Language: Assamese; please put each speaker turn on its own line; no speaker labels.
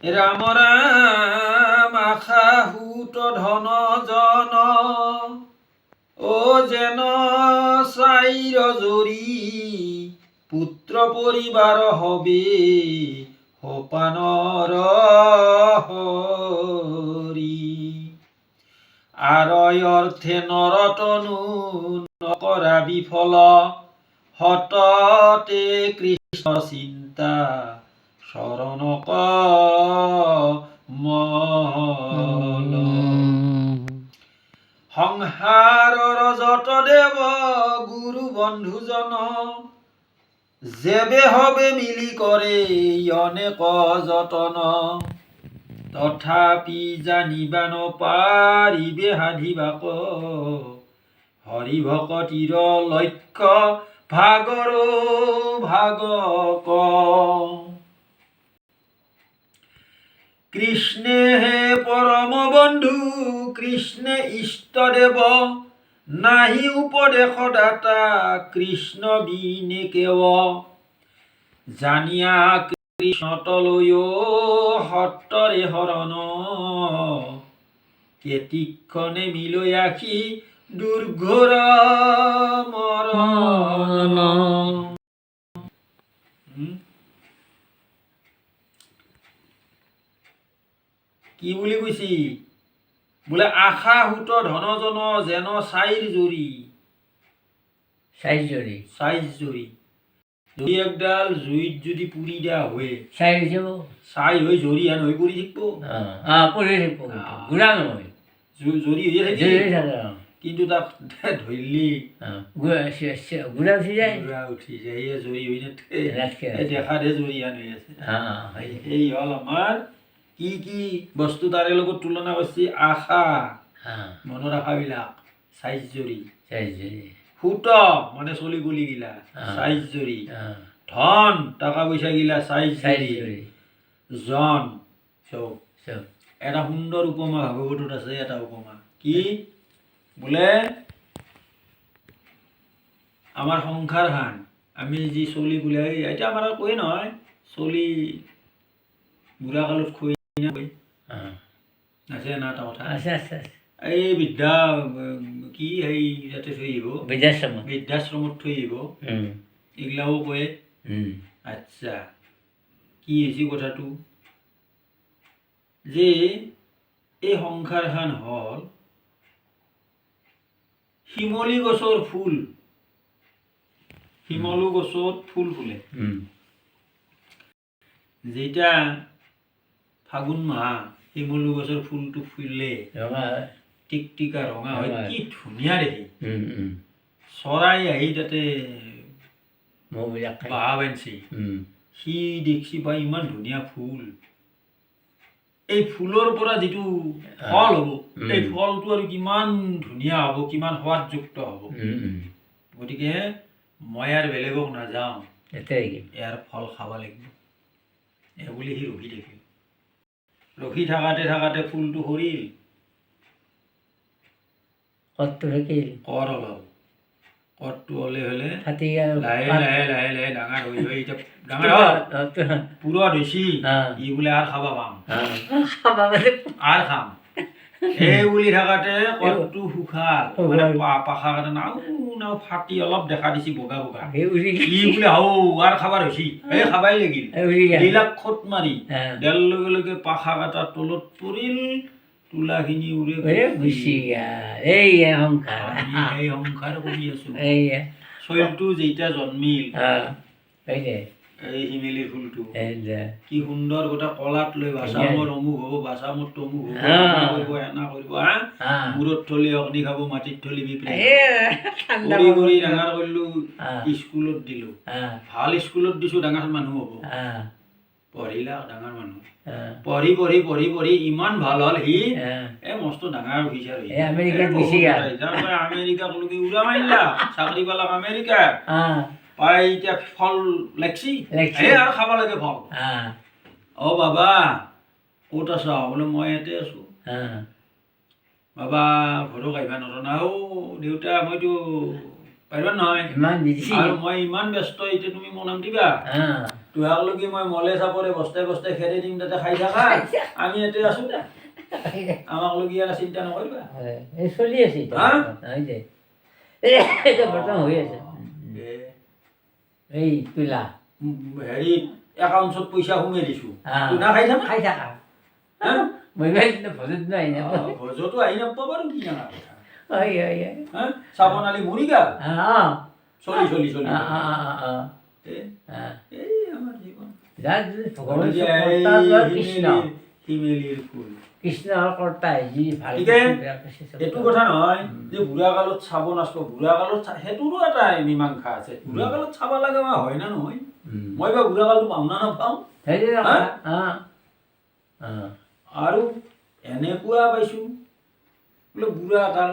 ৰাম ৰাম আশা সুত ধন জন, অ যেন চাইৰ জৰি, পুত্ৰ পৰিবাৰ হবে সোপানৰ হৰি। আৰয় অৰ্থে নৰতনু নকৰা বিফল, সততে কৃষ্ণ চিন্তা শৰণ কমল। সংসাৰৰ যত দেৱ গুৰু বন্ধুজন, যেবে হবে মিলি কৰে অনেক যতন, তথাপি জানিবা নপাৰিবে সাধিবাক, হৰি ভকতিৰ লক্ষ্য ভাগৰ ভাগক। কৃষ্ণে হে পৰম বন্ধু, কৃষ্ণে ইষ্টদেৱ, নাহি উপদেশ দাতা কৃষ্ণ বিনে কেৱ। জানিয়া কৃষ্ণ তলৈ সত্তৰে শৰণ, কেতিক্ষণে মিলৈ আসি দুৰ্ঘোৰ মৰণ। কি বুলি কৈছি? বোলে আশা সুত ধন জন যেন চাইৰ জৰি।
চাইজ জৰি।
চাইজ জৰি, জৰি একডাল জুইত যদি পুৰি দিয়া হয়,
চাই হৈ যাব।
ছাই হৈ জৰি হেন হৈ পৰি থাকিব।
অঁ, পৰি থাকিব কিন্তু গুড়া নহয়।
জৰি হৈয়ে
জৰি
থাকিব।
থাকে, অঁ।
কিন্তু তাক ধৰিলি
অঁ, গুড়া উঠি যায়।
গুড়া উঠি যায়, এই জৰি হৈ নাথাকে।
নাথাকে।
এই দেখাতহে জৰি হেন হৈ আছে।
অঁ, হয়।
এই হ'ল আমাৰ কি কি বস্তু তাৰে লগত তুলনা কৰিছে। আশা, মনৰ আশাবিলাক চাইজ জৰি।
চাইজ জৰি।
সুত মানে চলি গলি গিলা চাইজ জৰি। ধন টকা পইচা গিলা চাইজ
চাইজ
জৰি।
জৰি।
জন চব।
চব।
এটা সুন্দৰ উপমা ভাগৱতত আছে। এটা উপমা কি বোলে, আমাৰ সংসাৰখান, আমি যি চলি বোলে, এই এতিয়া আমাৰ আৰু কৈয়ে নহয়, চলি বুঢ়া কালত খৈ আছে না এটা কথা।
আছে আছে আছে।
এই বৃদ্ধা কি সেই ইয়াতে থৈ আহিব।
বৃদ্ধাশ্ৰমত।
বৃদ্ধাশ্ৰমত থৈ আহিব। এইগিলাও কয়। আচ্ছা, কি হৈছে কথাটো যে এই সংসাৰখন হ'ল শিমলী গছৰ ফুল। শিমলু গছত ফুল ফুলে। যেতিয়া ফাগুন মাহ শিমলু গছৰ ফুলটো ফুলে,
ৰঙা হয়।
টিকটিকা ৰঙা হয়।
ৰঙা।
কি ধুনীয়া দেখি।
উম, উম।
চৰাই আহি তাতে
মৌবিলাক খায়।
বাহ বান্ধছি। সি দেখছি বা ইমান ধুনীয়া ফুল, এই ফুলৰ পৰা যিটো ফল হ'ব, এই ফলটো আৰু কিমান ধুনীয়া হ'ব, কিমান সোৱাদযুক্ত হ'ব।
উম, উম।
গতিকে মই আৰু বেলেগক নাযাওঁ,
ইয়াতে থাকিম।
ইয়াৰ ফল খাব লাগিব এই বুলি সি ৰখি থাকিল। ৰখি থাকাতে থাকাতে ফুলটো সৰিল।
কদটো থাকিল।
কৰ ওলাল। কৰটো ওলে হ'লে
ফাটি গ'ল।
লাহে লাহে লাহে লাহে ডাঙৰ হৈ হৈ এতিয়া ডাঙৰ হ'ল, পুৰত হৈছি। ই বোলে আৰু খাব পাম,
খাবা মানে।
আৰু খাম এই বুলি থাকাতে কদটো শুকাল, মানে পাখা কাটে নাও নাও ফাটি অলপ দেখা দিছি বগা বগা।
এই উৰি
ই বোলে হৌ আৰু খাবাৰ হৈছি, এই খাবাই লাগিল।
উৰি গ'ল।
এইবিলাক খোট মাৰি দিয়াৰ লগে লগে পাখা কাটা তলত পৰিল, তুলাখিনি উৰে
এই গুচি গ'ল। এই সংসাৰ।
আমি এই সংসাৰ কৰি আছো।
এই
চৈলটো যেতিয়া জন্মিল,
এই
এই শিমেলিৰ ফুলটো
এই যে
কি সুন্দৰ, গোটা কলাত লৈ বাচা মোৰ অমুক হ'ব, বাচা মোৰ তমুক হ'ব, এনা কৰিব, এনা কৰিব, হা, মূৰত থলি অগ্নি খাব, মাটিত থলি বিপৰীত।
ঠাণ্ডা।
কৰি কৰি ডাঙৰ কৰিলো, স্কুলত দিলো, ভাল স্কুলত দিছো, ডাঙৰ মানুহ হ'ব। পঢ়িলা, ডাঙৰ মানুহ। পঢ়ি পঢ়ি পঢ়ি পঢ়ি ইমান ভাল হ'ল সি, এই মস্ত ডাঙৰ অফিচাৰ হৈ
এই আমেৰিকাত গুচি গ'ল।
আমেৰিকাক লগি উৰা মাৰিলা, চাকৰি পালাক আমেৰিকা পাই এতিয়া ফল লাগছি।
লাগছি।
এই আৰু খাব লাগে ফল। অ বাবা, ক'ত আছ? বোলে মই ইয়াতে আছো। বাবা, ঘৰত আহিবা নোৱাৰো না। অ' দেউতা, মইতো পাৰিবা নহয়।
ইমান বিজি।
আৰু মই ইমান ব্যস্ত এতিয়া, তুমি মোৰ নাম দিবা। তোহাক লগি মই মলে চাপৰে বস্তাই বস্তাই খেদি দিম, তাতে খাই থাকা, আমি ইয়াতে আছো দে, আমাক লগি আৰু চিন্তা নকৰিবা।
হয়, এই চলি আছে এতিয়া।
হা?
হৈছে, এতিয়া বৰ্তমান হৈ আছে। এই তুলা
হেৰি, একাউণ্টছত পইচা সোমাই দিছো, তোনা খাই থাকা।
খাই থাকা।
হা?
মই ইমান ভজত নাই।
ভজতো আহি নাপাব বাৰু, কি ডাঙৰ কথা।
হয় হয় হয়।
হা, চাব নালি মৰি গ'ল। চলি চলি চলি। এই আমাৰ জীৱন।
যাৰ ভগৱান
গতিকে
কৰ্তা
এই
কৃষ্ণ
শিমেলিৰ ফুল।
কৃষ্ণৰ কৰ্তাই যি ভাল।
গতিকে এইটো কথা নহয় যে বুঢ়া কালত চাব নাচব। বুঢ়া কালত সেইটোৰো এটা মীমাংসা আছে, বুঢ়া কালত চাব লাগে বা হয় না নহয়, মই বা বুঢ়া কালটো পাওঁ না নাপাওঁ।
সেইটো।
আৰু এনেকুৱা পাইছোঁ বোলে বুঢ়া কাল